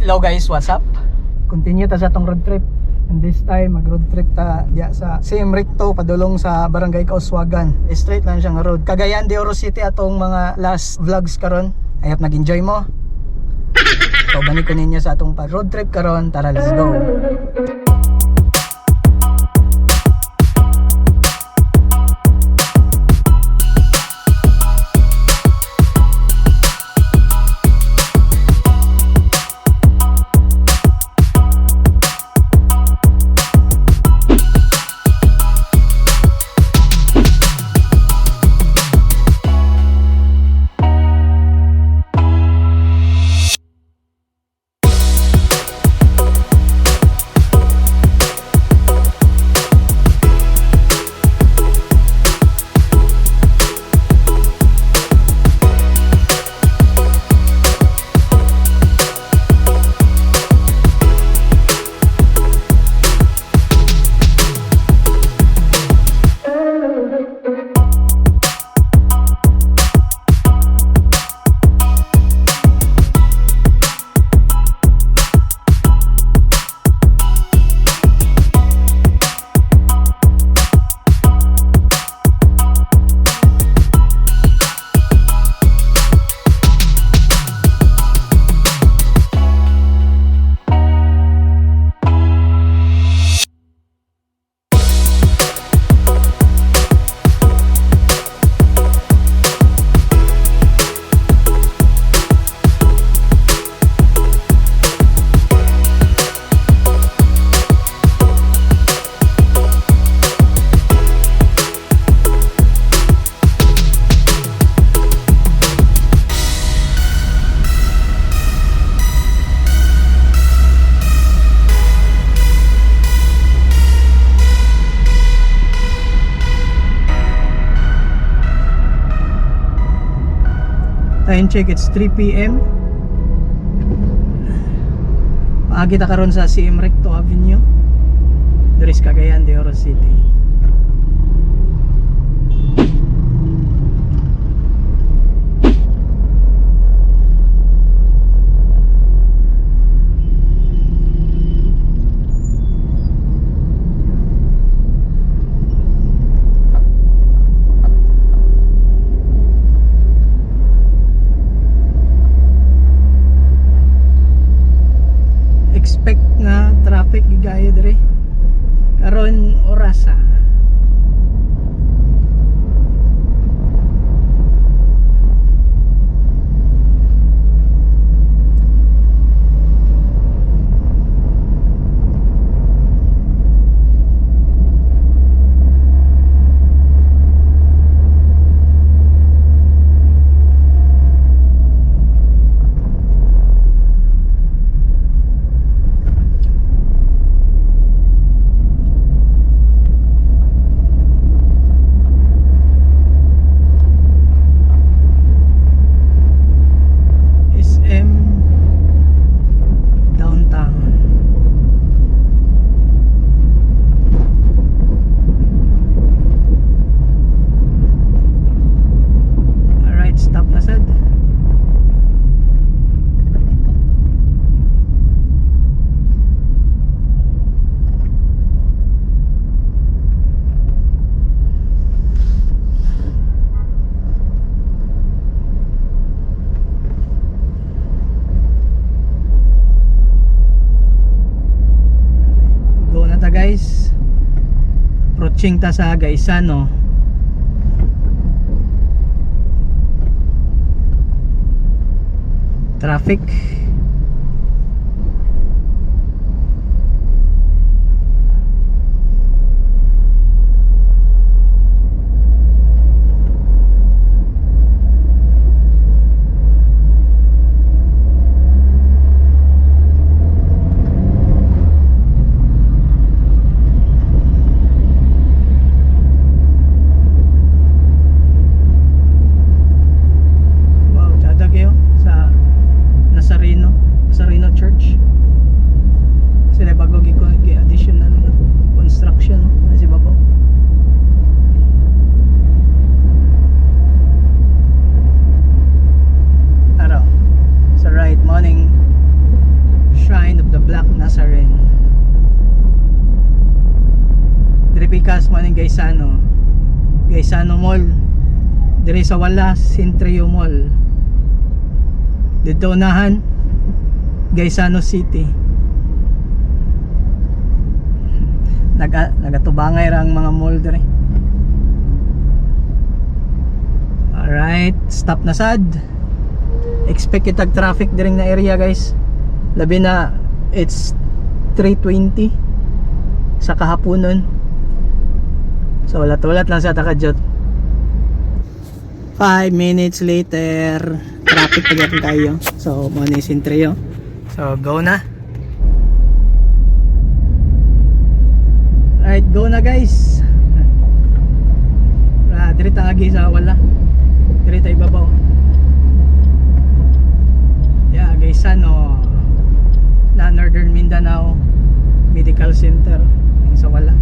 Hello guys, what's up? Continue ta sa atong road trip. And this time, mag road trip ta diya sa CM Recto padulong sa Barangay Kauswagan. Straight lang siya nga road. Cagayan de Oro City atong mga last vlogs karon. I hope nag-enjoy mo. Kauban ko ninyo sa atong pag road trip karon. Tara, let's go. Time check, it's 3 p.m. Paagi ta karon sa CM Recto Avenue. Diri sa Cagayan de Oro City. Expect na traffic gigayo diri. Karon oras ah. SM Downtown. Alright, stop na sad. Go na ta, guys. Approaching ta sa Gaisano. Traffic. Wow, tsada kayo sa Nazareno. Gaisano. Gaisano Mall. Dire sa wala, Centrio Mall. Dito unahan, Gaisano City. Nagatubangay ra ang mga mall dire. Alright, stop na sad. Expect kitag traffic diring na area, guys. Labi na it's 3:20 sa kahaponon. So walat-walat lang sa takadjot. 5 minutes later, traffic pa gyapon tayo. So mo ni Centrio. So go na. Alright, go na, guys. Ah, dire ta agi sa wala. Dire ta ibabaw. Yeah, guys, ano na Northern Mindanao Medical Center yung sa wala.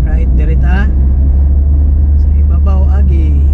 Right, dire ta sa ibabaw agi.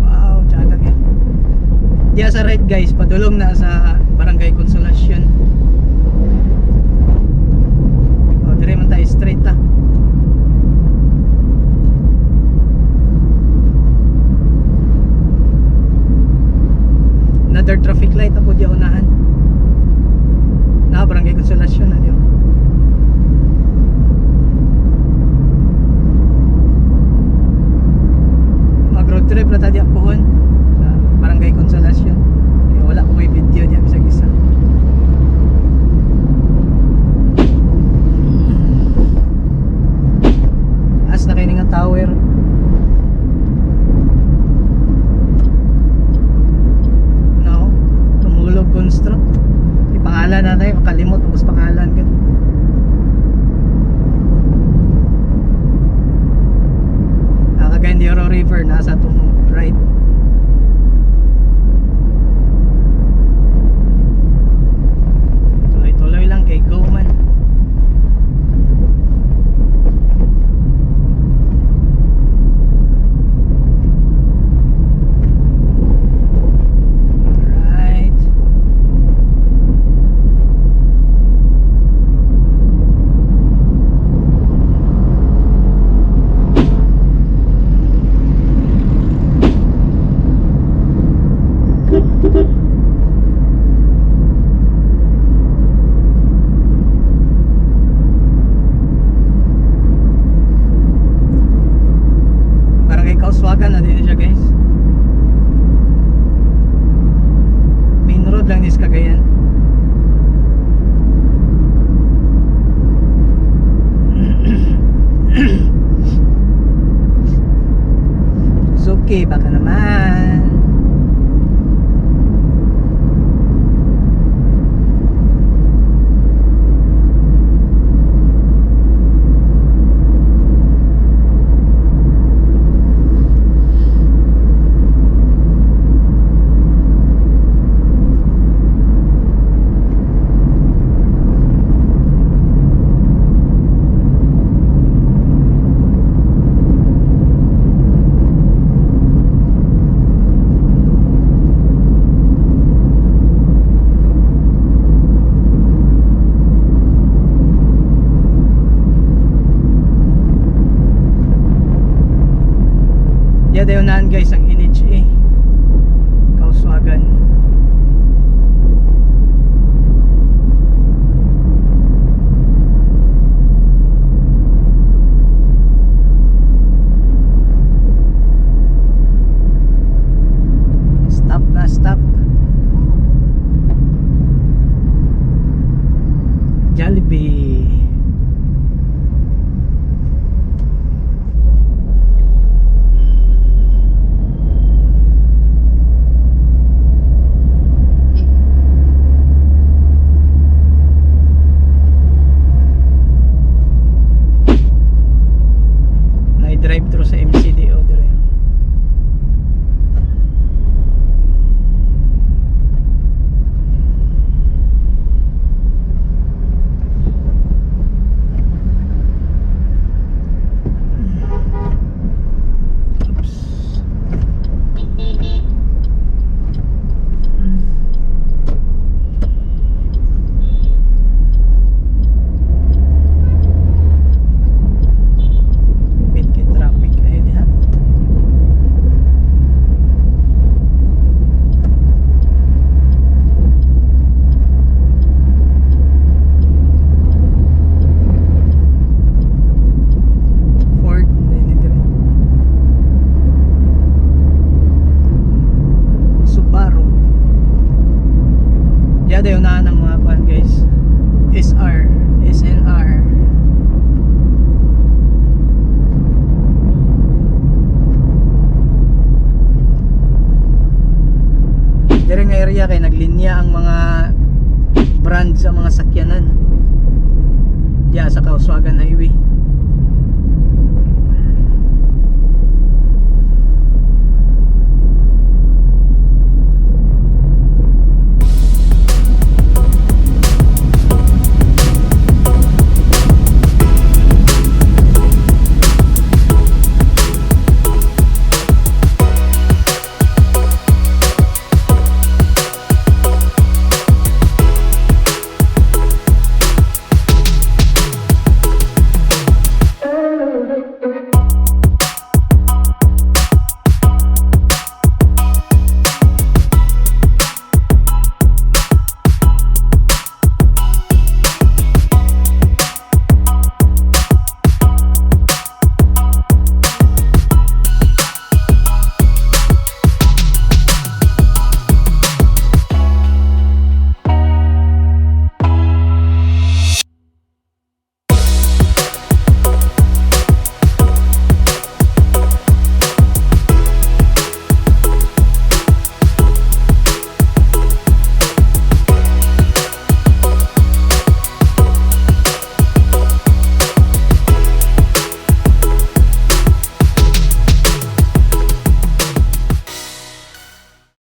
Wow, tsada yan. Diya sa right, guys, padulong na sa Barangay Consolacion. Oh, dire man tayo straight ta. Another traffic light na po diya unahan. Na Barangay Consolacion na diya. Mag road trip na ta diya pohon sa Barangay Consolacion. Kaya wala ko may video diya bisag isa. As na kay nga tower. No, Tumulog Construct. Ipangalan na tayo, makalimot tapos pangalan gud. Cagayan de Oro River nasa atong right. Tuloy-tuloy lang kay go man. Alright. Barangay Kauswagan na din siya, guys. Main road lang ni sa Cagayan. Suzuki, baka naman. Yeah, dayon naan, guys, ang NHA. Kauswagan. Stop na, stop. Jollibee. Diya dayon na ng mga kuan, guys. SR, SNR. Dire nga area kay naglinya ang mga brand sa mga sakyanan. Diya sa Kauswagan Highway.